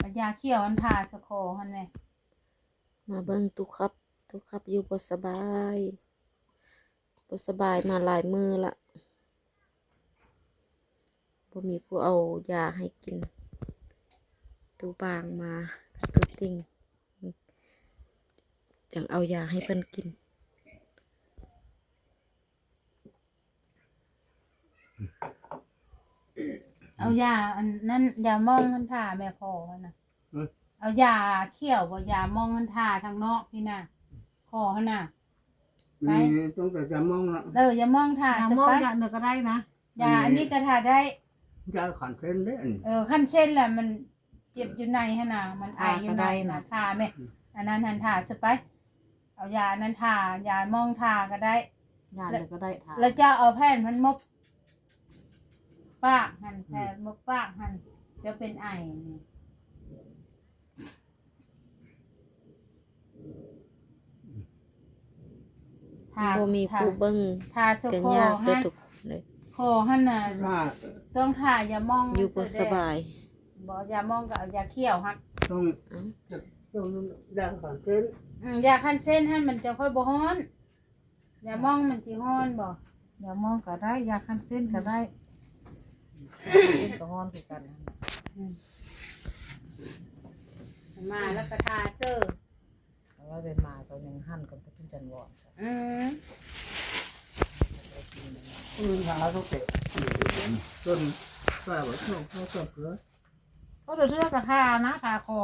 ເອົາຢາຂຽວອັນທາສະຄໍຫັ້ນແຫຼະ. ມາເບິ່ງຕູ້ຄັບ, ຕູ້ຄັບຢູ່ບໍ່ສະບາຍ, ບໍ່ສະບາຍມາຫຼາຍມື້ລະ, ບໍ່ມີຜູ້ເອົາຢາໃຫ້ກິນ. ຕູ້ບາງມາກັບຕູ້ຕິ່ງ ຈັ່ງເອົາຢາໃຫ້ເພິ່ນກິນ. ເອົາຢາອັນນັ້ນ ຢາໝອງຫັ້ນທາແມ່ ຂໍຫັ້ນນະ. ເອີ ເອົາຢາຂຽວບໍ່ ຢາໝອງຫັ້ນທາທາງນອກນີ້ນະ ຂໍຫັ້ນນະ. ໄປ ມີຕັ້ງແຕ່ຢາໝອງນະ. ເອີ ຢາໝອງທາ ຢາໝອງ ຊະໄປ ຢາໜຶ່ງກໍໄດ້ນະ. ຢາອັນນີ້ກໍທາໄດ້. ຢາຂັນເສັ້ນເດ້ອັນນີ້. ເອີ ຂັນເສັ້ນລະມັນ ເຈັບຢູ່ໃນຫັ້ນນະ ມັນໄອຢູ່ໃນນະ ທາແມ່. ອັນນັ້ນຫັ້ນທາຊະໄປ ເອົາຢາອັນນັ້ນທາ ຢາໝອງທາກໍໄດ້. ຢາເລີຍກໍໄດ້ ທາ. ແລ້ວເຈົ້າເອົາແຜ່ນພັນມົບປາກຫັ້ນ ແຜ່ນມົບປາກຫັ້ນ ເຈົ້າເປັນໄອນີ້. ຖ້າ ບໍ່ມີຜູ້ເບິ່ງ ຖ້າ ຖ້າສະ ກໍຍາກເດີທຸກຄົນເອີຍ. ຂໍຫັ້ນນະ ຖ້າ ຕ້ອງທາຢາໝອງ ຢູ່ບໍ່ສະບາຍ. ບໍ່ ຢາໝອງກໍເອົາຢາຂຽວຫັ້ນ ຕ້ອງ ເອົ້າ ຕ້ອງຢາຂັນເສັ້ນ. ອືມ ຢາຂັນເສັ້ນຫັ້ນມັນຈະຄ່ອຍບໍ່ຮ້ອນ. ຢາໝອງມັນຊິຮ້ອນບໍ່? ຢາໝອງກໍໄດ້ ຢາຂັນເສັ້ນກໍໄດ້. ເສັ້ນກໍຮ້ອນຄືກັນ. ອືມ ມາແລ້ວກໍທາເຊີ. ເອົາໄວ້ເປັນໝາເຈົ້າຍັງຫັ້ນກັນ ປະຕູຈັນວອນ. ອືມ ອືມ ຫາເຂົາເຕະ ຈົນ ຊາຍວ່າ ເຂົາ ເຂົາເກືອ ເຂົາເທື່ອກະທານະ ທາຄໍ.